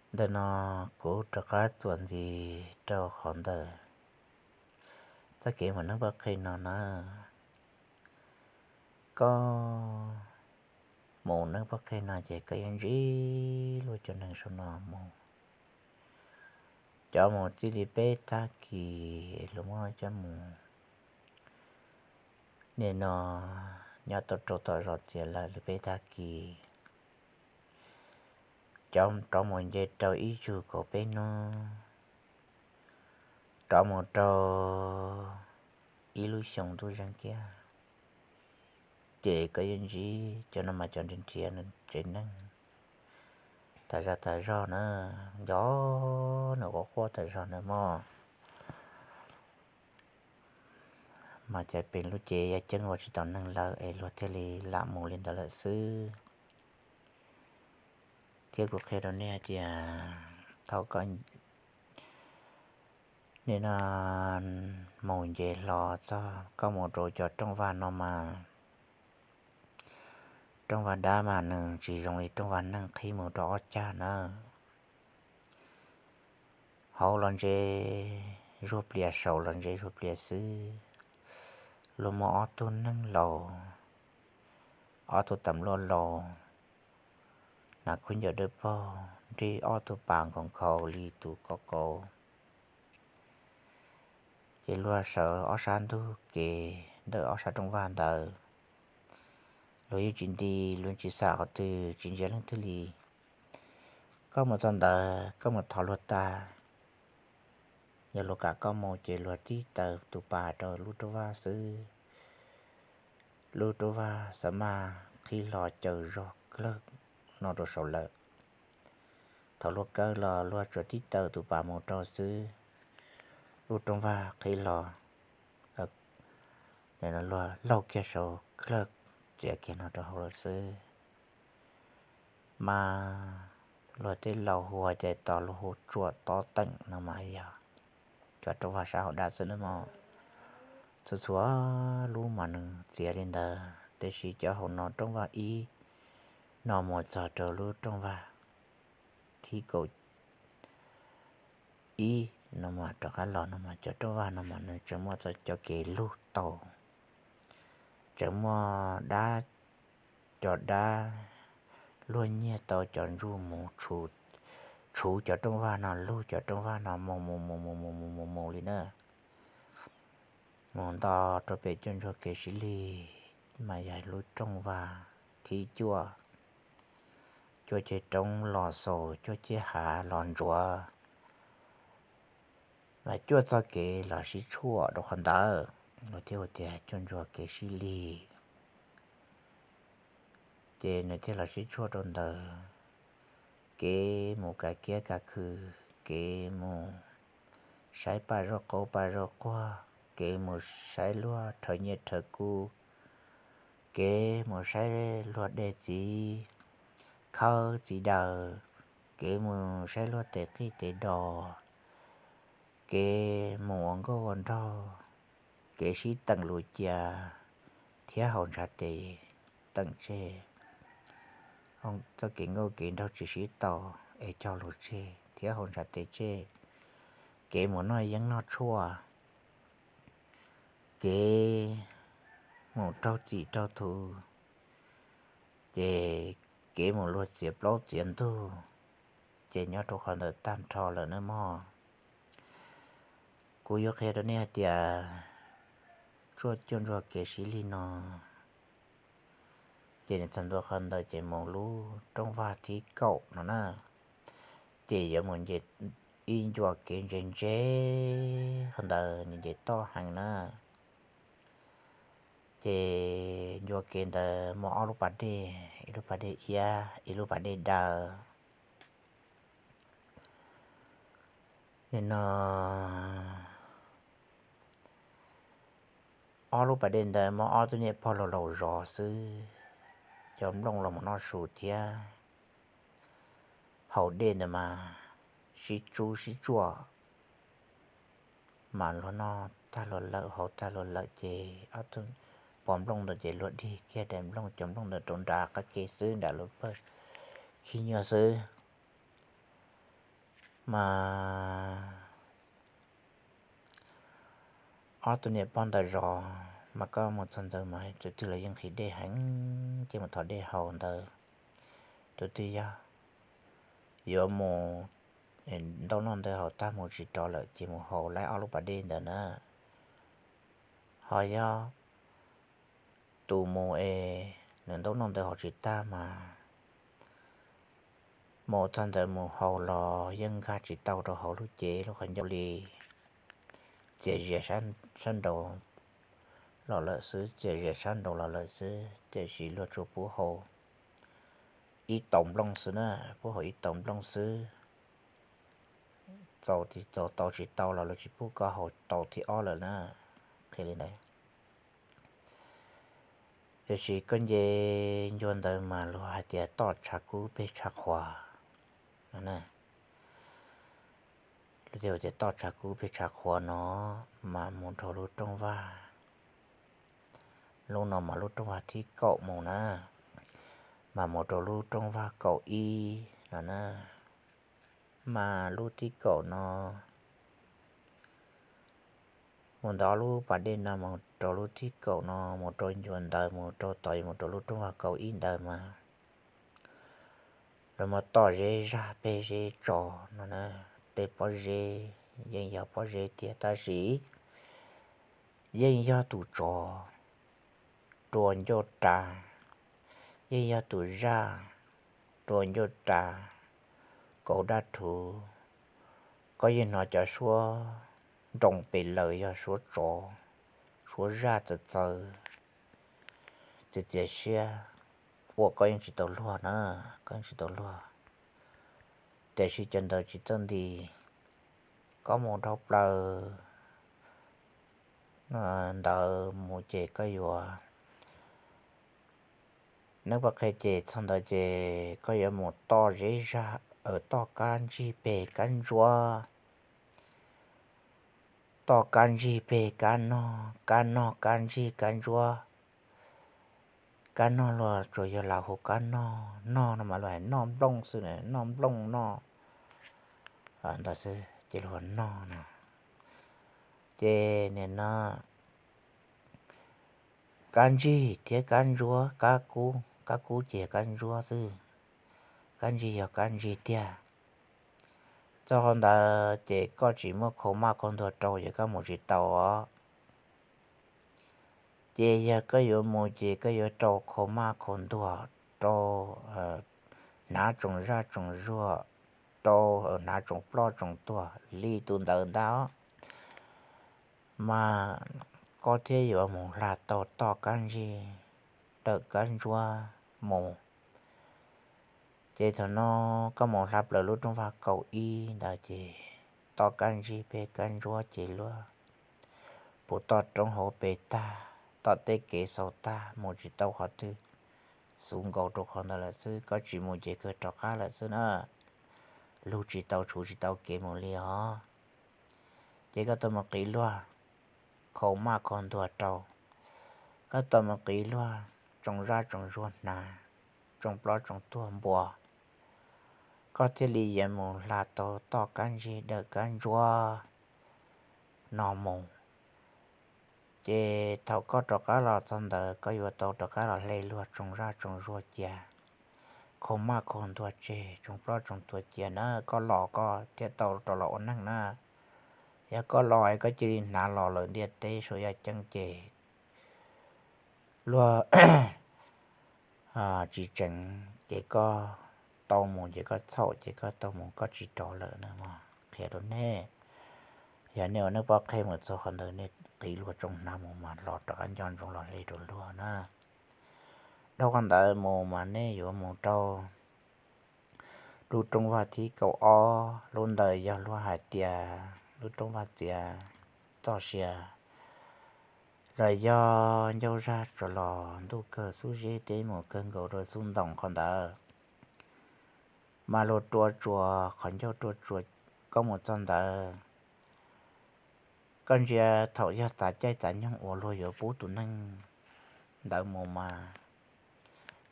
Ntawm no kuv rov qab txuas ntxiv rau qhov ntawm txoj kev mus neeb pob qhe no na. Koj mus neeb pob qhe no ces koj yuav ntsib luag cov neeg saum no mus, cov mus txij li peb tag kis, luag muab coj mus, nim no nyob tau rau tom zos txias lawm li peb tag kis, cov rov mus nce rau ib tsug kaum peb hnub, rov mus rau ib lub xyoo ntuj zeeg kiag, ces koj yuav ntsib cov no mas cov nrhiav nrhiav nws tsev neeg tas zog tas zog na, nco nws quaj quaj tas zog na mog. Mas cas pem lub cev yaj ceeb ua tsis tau neeg lawm es luag thiaj li lam mus li ntawd lawm xwb. Thiab kuv qhia rau nej hais tias thaum koj nim no mus nce hlo txog koj mus rau cov rooj vag no mas, rooj vag dab mas nws tsis zoo li rooj vag neeg qhib mus rau ob cag na. Hauv los ntse zuag plias, saum los ntse zuag plias xwb. Luag muaj ob tug neeg laus, ob tug tas npluaj laus, hnav khaub ncaws dawb paug, nrig ob tug pas nkaus nkhaus li tus kauv kauv. Ces luag sawv ob sab ntug kev ntawm ob sab rooj vag ntawd, luag yeej tsis nti, luag tsis xam qhov twg, tsis ntsia leej twg li. Koj mus txog ntawd koj mus thov luag tag, yog luag kam koj mus ces luag tib taws tus pas rau lub rooj vag xwb. Lub rooj vag xav maj qhib hlo caws zog kawg no rau saud lawm. Thaum luag kawg los luag tsuas tib taws tus pas mus rau xwb, lub rooj vag qhib hlo, luag laug kiag saud kawg, txiav kiag no rau hauv lawm xwb. Mas luag tej laus hu hais tias tos luag hu tsuam tob teem no mas yog cov rooj vag sab hauv dab xwb nawb mog. Txhua txhua lub mas nws txiav li ntawd, tiam sis cov hauv no rooj vag ib no mus txog rau lub rooj vag thib kaum ib no mas rov qab los no mas cov rooj vag no mas nws tseem muaj txoj cov kev lug tau, tseem muaj dab, cov dab luag nyiag tau cov ntsuj mus tshuv cov rooj vag no, lug cov rooj vag no mus mus mus mus mus mus mus mus li na. Mus nto rau pem cuaj ntsuag kev sib lig mas yog lub rooj vag thib cuaj, cuaj ceg roob los xaus cuaj ceg hav los ntsuav, mas cuaj txoj kev los sib tshuaj rau qhov ntawd, luag thiaj hu tias cuaj ntsuag kev sib lig. Ces nws thiaj los sib tshuaj rau ntawd, kev mus kav kiab kav khw, kev mus saib paj zaub qaub paj zaub quag, kev mus saib luag rhawv nyiaj rhawv kub, kev mus saib luag de txiv khawb txiv daws, kev mus saib luag tes qij tes dos, kev mus ua nkauj ua nraug, kev sib teem lus cia thiab haus ntshav tes teem tseg. Txoj kev nkauj kev nraug tsis sib tau es cog lus tseg thiab haus ntshav tes tseg, kev mus noj yeeb noj tshuaj, kev mus raug txim raug thuv, ces kev mus luag txiav plaub txiav ntug, ces nyob rau qhov ntawd tag nrho lawm nawb mog. Kuv yuav qhia rau nej hais tias tshuaj cuaj ntsuag kev sib lig no, ces nws txog ntua qhov ntawd ces mus lub rooj vag thib kaum no na, ces yuav mus nce ib ncua kev ntse ntse, qhov ntawd nws nce toj heev na. Ces ncua kev ntawd muaj ob lub pas dej, ib lub pas dej iab, ib lub pas dej daw. Nim no ob lub pas dej ntawd muaj ob tug niam pog laus laus zov xwb, cov nplooj los mus noj su thiab. Haus dej ntawd mas sib tsub sib tsuaj, mas luag noj tag luag lawm haus tag luag lawm ces ob tug pog nplooj ntawd ces luag dig kiag daim nplooj, cov nplooj ntawd rau nram qab ke xwb, nram lub pawg khib nyuaj xwb. Mas ob tug niam pog ntawd zov, mas koj mus txog ntawd mas tus twg los yeej nqhis dej heev, ces mus thov dej haus ntawd. Tus twg yog yuav mus ntaub noj ntawd haus tag mus tsis rov lawm ces mus haus laib ob lub pas dej ntawd na. Ho yog tus mus es nws ntaub noj ntawd haus tsis tag mas mus txog ntawd mus haus los yeej nkag tsis tau rau hauv lub cev lub qhov ncauj li. Txias zias sab nraud los lawm xwb, txias zias sab nraud los lawm xwb, tiam sis luag tsuas pub haus ib tau nplooj xwb na, pub haus ib tau nplooj xwb. Txaus tsis txaus, tau tsis tau los luag tsis pub koj haus tau thib ob lawm na. Qhia li ntawd. Tiam sis koj nce ncua ntawd mas luag hais tias toj tshav kub peg tshav qhuav no na. Luag tias toj tshav kub peg tshav qhuav no mas mus rau lub rooj vag, lub no mas lub rooj vag thib kaum mus na, mas mus rau lub rooj vag kaum ib no na. Mas lub thib kaum no mus ntawm lub pas dej no mus rau lub thib kaum no, mus rau ncua ntawd mus rau tod, mus rau lub rooj vag kaum ib ntawd mas lawv muab toj zeb zag peg zeb tso no na. Tej pob zeb yeej yog pob zeb tiag tab sis yeej yog tus tsov rua ncauj ras, yeej yog tus zaj rua ncauj ras, kauv dab rhuv. Koj yeej hnov cov suab nroo pes lawm yog suab tsov, suab zaj txawv txawv, txias txias siab, ua koj yeej tsis tau luag na, koj yeej tsis tau luag. Tiam sis cov ntawd tsis txawj nti, koj mus dhau plaws ntawd mus ces koj yuav, neb pov qhe ces txog ntawd ces koj yuav mus toj zeb zag, toj kab ntsig peg kab ntsuab, toj kab ntsig peg kab nog, kab nog kab ntsig kab ntsuab. Kab nog luag tsuas yog lam hu kab nog, nog no mas luag hais noj nplooj xwb, noj nplooj noj, ntawd xwb ces luag nog no. Ces nim no kab ntsig thiab kab ntsuab, kab kub, kab kub ces yog kab ntsuab xwb, kab ntsig yog kab ntsig tiag. Txog qhov ntawd ces koj tsis muaj khau maj khau ntuag rau ces koj mus tsis tau os. Ces yog koj yuav mus ces koj yuav rau khau maj khau ntuag, rau hnav tsoom zaj tsoom zuag, rau hnav tsoom ploj tsoom tuag li tus ntawd ntag. Mas koj thiaj yuav mus hla tau toj kab ntsig dawm kab ntsuab mus. Ces thaum no koj mus hla plaws lub rooj vag kaum ib ntawd ces toj kab ntsig peg kab ntsuab ces luag puv toj roob hauv pes tag, toj tej kev xaus tag, mus tsis tau qhov twg, xuv nkaus rau qhov ntawd lawm xwb. Koj tsis mus ces kawg rov qab lawm xwb na, lug tsis tau tshuv tsis tau kev mus li os. Ces koj tau mus qiv luag khau maj khau ntuag rau, koj tau mus qiv luag tsoom zaj tsoom zuag hnav, tsoom ploj tsoom tuag npua, koj thiaj li yuav mus hla tau toj kab ntsig dawm kab ntsuab no mus. Ces thaum koj rov qab los txog ntawd koj yuav tau rov qab los hle luag tsoom zaj tsoom zuag cia, khau maj khau ntuag tseg, tsoom ploj tsoom tuag cia na, koj los koj thiaj tau rov los ua neeg na. Yog koj los es koj cia li hnav los lawm ntiaj teb suab yaj ceeb ces luag tsis tseev ces koj tau mus ces koj txhaum ces koj tau mus koj tsis rov lawm na. Qhia rau nej, yog nej ua neej pov qhe mus txog qhov ntawd nej qiv luag tsoom hnav mus mas los rov qab nco ntsoov los hle rau luag na. Dhau qhov ntawd mus mas nej yuav mus rau lub rooj vag thib kaum ob, lub ntawd yog luag hais tias lub rooj vag txiav txoj sia, los yog ncauj zag tso los ntuj kawg xub zeb teb mus kawg nkaus rau xub ntoos qhov ntawd. Mas luag rua tsuas qhov ncauj rua tsuas, koj mus txog ntawd koj ntsia thaum yog txav caij txav nyoog uas luag yuav pub tus neeg ntawd mus mas,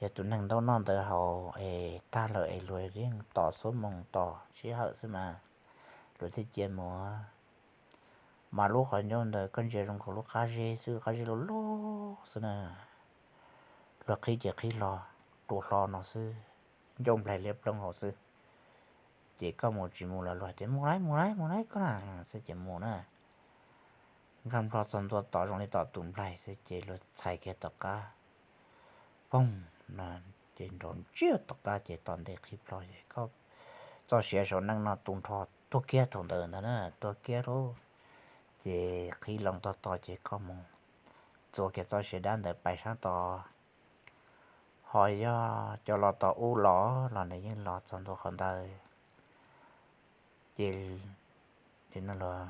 yog tus neeg ntaub noj ntawd haus es tag lawm es luag yeej tos xuab moos tos sij hawm xwb mas, luag thiaj cia mus. Mas lub qhov ncauj ntawd koj ntsia zoo nkaus lub qab zeb xwb, qab zeb loj loj xwb na, luag qhib ces qhib hlo, rua hlo no xwb, ncauj nplaig liab ploog hauv xwb. Ces koj mus tsis mus los luag tias mus lawm, mus lawm, mus lawm koj na, xwb ces mus na. Nkag nplo txog ntua tod zoo li tom tus nplaig xwb ces luag txhais kiag tom qab, poog no, ces nrov ntsiag tom qab ces tom ntej qhib plho ces koj txoj sia saum neej no tu nrho tuag kiag thaum ntawd ntag na, tuag kiag lauj. Ces qhib loo tog tog ces koj mus txua kiag txoj sia dab ntawd pais sab tod. Ho yog cov los tom ub los los nws yeej los txog ntua qhov ntawd. Ces mus lawm,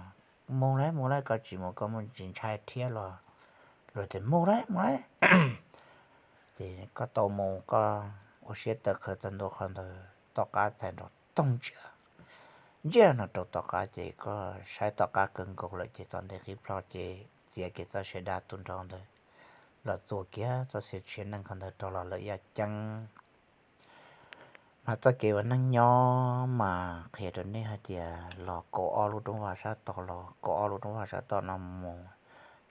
mus lawm, koj tsis mus koj muaj tsis ntshai thiab los? Luag tias mus lawm, mus lawm. Ces koj tau mus, koj ua siab tawv qhawv txog ntua qhov ntawd, tom qab txhais nrov toog ntsiag ntsiag no rau tom qab ces koj saib tom qab kawg nkaus lawm ces tom ntej qhib plho ces txiav kiag txoj sia dab tu nrho ntawd los txua kiag txoj sia neej qhov ntawd rau los lawm yaj ceeb. Mas txoj kev ua neej nyob mas qhia rau nej hais tias los kaum ob lub rooj vag sab tod, los kaum ob lub rooj vag sab tod no mus,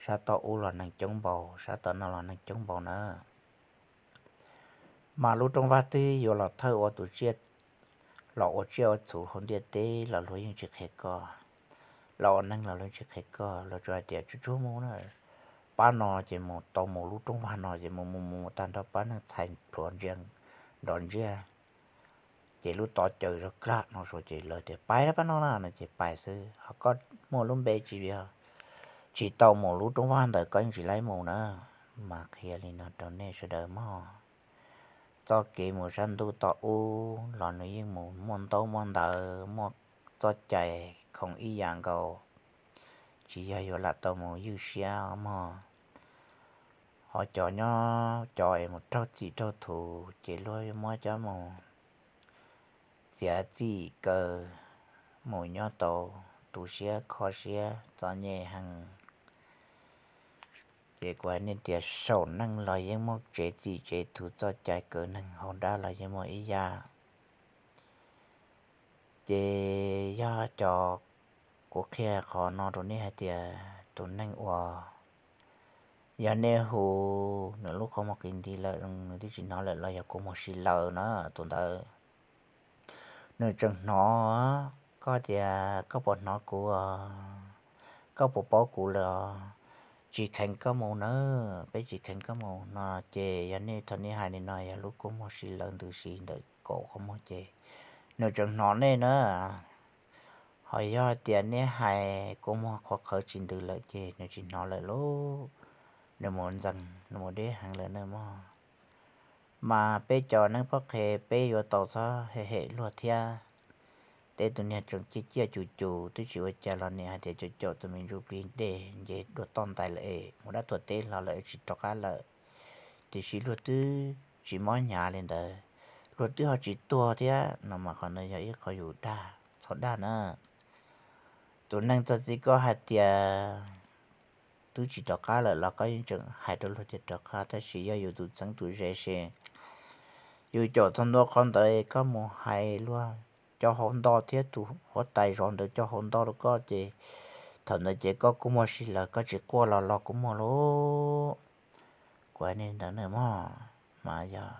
sab tod ub los neeg coob npaum, sab tod no los neeg coob npaum na. Mas lub rooj vag twg yuav los thawj ua tus tsiaj, los ua tsiaj ua txhu hauv ntiaj teb los luag yeej tsis qhia koj, los ua neeg los luag tsis qhia koj, luag tsuas hais tias tsuag tsuag mus na, pab no ces mus tau mus lub rooj vag no ces mus mus mus tag nrho pab neeg txhais plhuav ntsia nrov ntsiag. Ces lub tod caws zog kaj no ces lawv tias pais pab no na no ces pais xwb, ho koj muaj lub npe tsis yog, tsis tau mus lub rooj vag ntawd koj yeej tsis laib mus na. Mas qhia li no rau nej sawv daws mog. Txoj kev mus sab ntuj tod ub los nws yeej mus muaj ntaub muaj ntawv, muaj txoj cai khoom ib yam nkaus, tsis yog yuav lam tau mus ywj siab mog. Ho cov nyob cov es mus raug txim raug thuv ces luag muab coj mus txiav txim kaw, mus nyob tau tu siab kho siab txom nyem heev. Ces kuv hais nej tias saum neej los yeej muaj tsev txim tsev thuv txoj cai kaw neeg, hauv dab los yeej muaj ib yam. Ces yog cov, kuv qhia qhov no rau nej hais tias tus neeg uas yog nej hu nws lub qhov muag qis nti lawm nws twb tsis hnov lawm los yog kua muag si lawm na, tus ntawd nws tseem hnov koj tias koj puas hnov kuv, koj puas paub kuv lawm, tsis kheev koj mus na, peb tsis kheev koj mus no. Ces yog nej thaum nej hais li no yog lub kua muag si lawm ntws si ntawm kaum qhov muag ces nws tseem hnov nej na. Ho yog tias nej hais kua muag qhuav qhawv tsis ntws lawm ces nws tsis hnov lawm lauj, nws mus ntxees nws mus deb heev lawm na mog. Mas peb cov neeg poj qhe peb yuav tau txhob hem hem luag thiab. Tej tus niag tseem ciaj ciaj cum cum twb tsis ua cas los nim hais tias caum caum tus me ntsuj plig dej nce dua toj ntais lawm es mus dab tuag teb hlo lawm es tsis rov qab lawm, tiam sis luag twb tsis mob hnyav li ntawd, luag twb ho tsis tuag thiab no mas qhov ntawd yog ib qho yus dag txhaum dag na. Tus neeg txog txij koj hais tias twb tsis rov qab lawm los koj yeej tseem hais rau luag tias rov qab, tab sis yog yus tus txheeb tus ze se yus caum txog ntua qhov ntawd koj mus hais luag cov hauv nto thiab tus huab tais zov ntawd cov hauv nto rau koj ces thaum ntawd ces koj kua muag si lawm, koj tsis quaj los los kua muag lauj. Kuv hais nej ntawd na mog, mas yog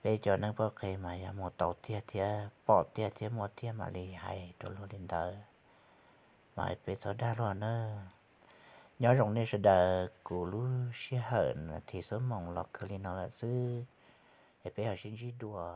peb cov neeg poj qhe mas yog mus tau tiag thiab pom tiag thiab muaj tiag mam li hais rau luag li ntawd, mas peb txhob dag luag nawb. Nyob zoo nej sawv daws, kuv lub sij hawm nas this xuab moos los kawg li no lawm xwb, es peb ho sib ntsib dua.